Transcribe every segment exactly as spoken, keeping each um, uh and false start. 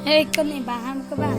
Hei, kone baham ke ba?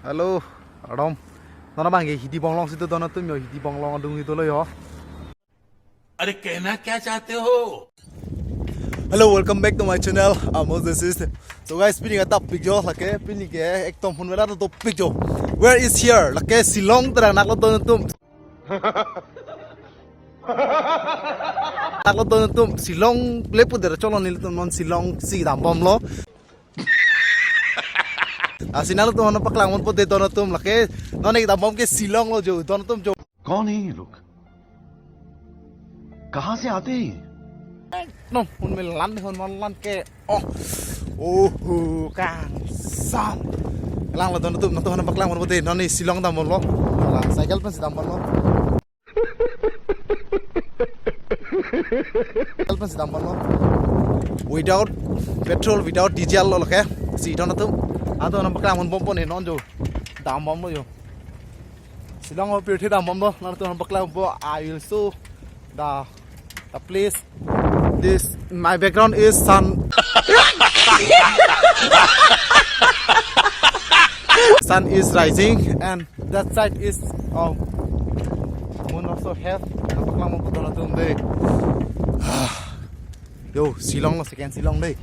Hello, Adam. Nana bang ke Hidi Bonglong si do, don atum yo, Hidi Bonglong adung si dolo yo. अरे कहना क्या चाहते हो? Hello, welcome back to my channel. Uh, Moses is. So guys, pini ke topic jo lake, pini ke ekdom hun vela topic jo. Where is here? Lake Shillong terang nak lo don atum. Nak lo don atum, Shillong le pu der cholo nelitum non Shillong si dambomlo. Asi nangtum aphan paklang ponpo de don atum, lake non ik dambom ke Shillong lo jo don atum jo. कौन है ये लोग? कहाँ से आते हैं ये? Non, un me lan, un man lan ke. Oh. Oh, oh, kang san. Lang lo don atum, nangtum aphan paklang ponpo de, non ni Shillong dambomlo. La cycle pen si dambomlo. Cycle pen si dambomlo. Without petrol, without diesel lo lake. Si don atum. Nangtum aphan paklang ponpo ne non jo. Dambomlo jo. Shillong apirthe dambomlo, nangtum aphan paklang ponpo, I will show the, the place. This, my background is sun. Sun is rising and that side is, um, moon also have. Nangtum paklang ponpo don atum de. Yo, Shillong lo, second Shillong de.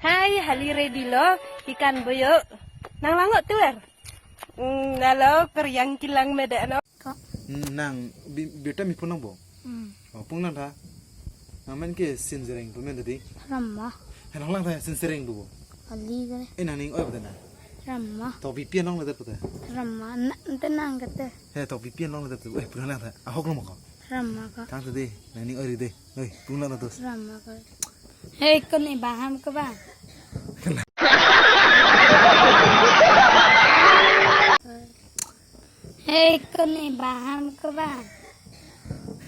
Hai, hali ready lo, ikan boyo. Nang lango tuer. Mm, nalo keryang kilang mede ano. Nang bi-, beta mi punang bo. Hmm. Oh, punang tha. Nang men ke Sinsereng pu men tadi. Ramma. He nang lang tha Sinsereng pu bo. Ali kare. Eh, nang ning oi pu ta na. Ramma. To bi pian long le ta pu ta. Ramma. Na, ante nang kate. He to bi pian long le ta pu. Eh, punang lang tha. Ahok lo mo ko. Ramma ko. Tang tadi. Nang ning oi ri de. Oi, pung lang na tus. Ramma ko. Hei, kone baham ke ba? Hei, kone baham ke ba?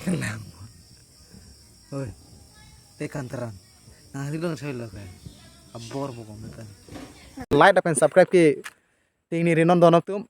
Kelang. Oi, te kantaran. Nang ri long sai lo ka. Abor bo kom kan. Like lapen subscribe ke ting ni ri non don atum.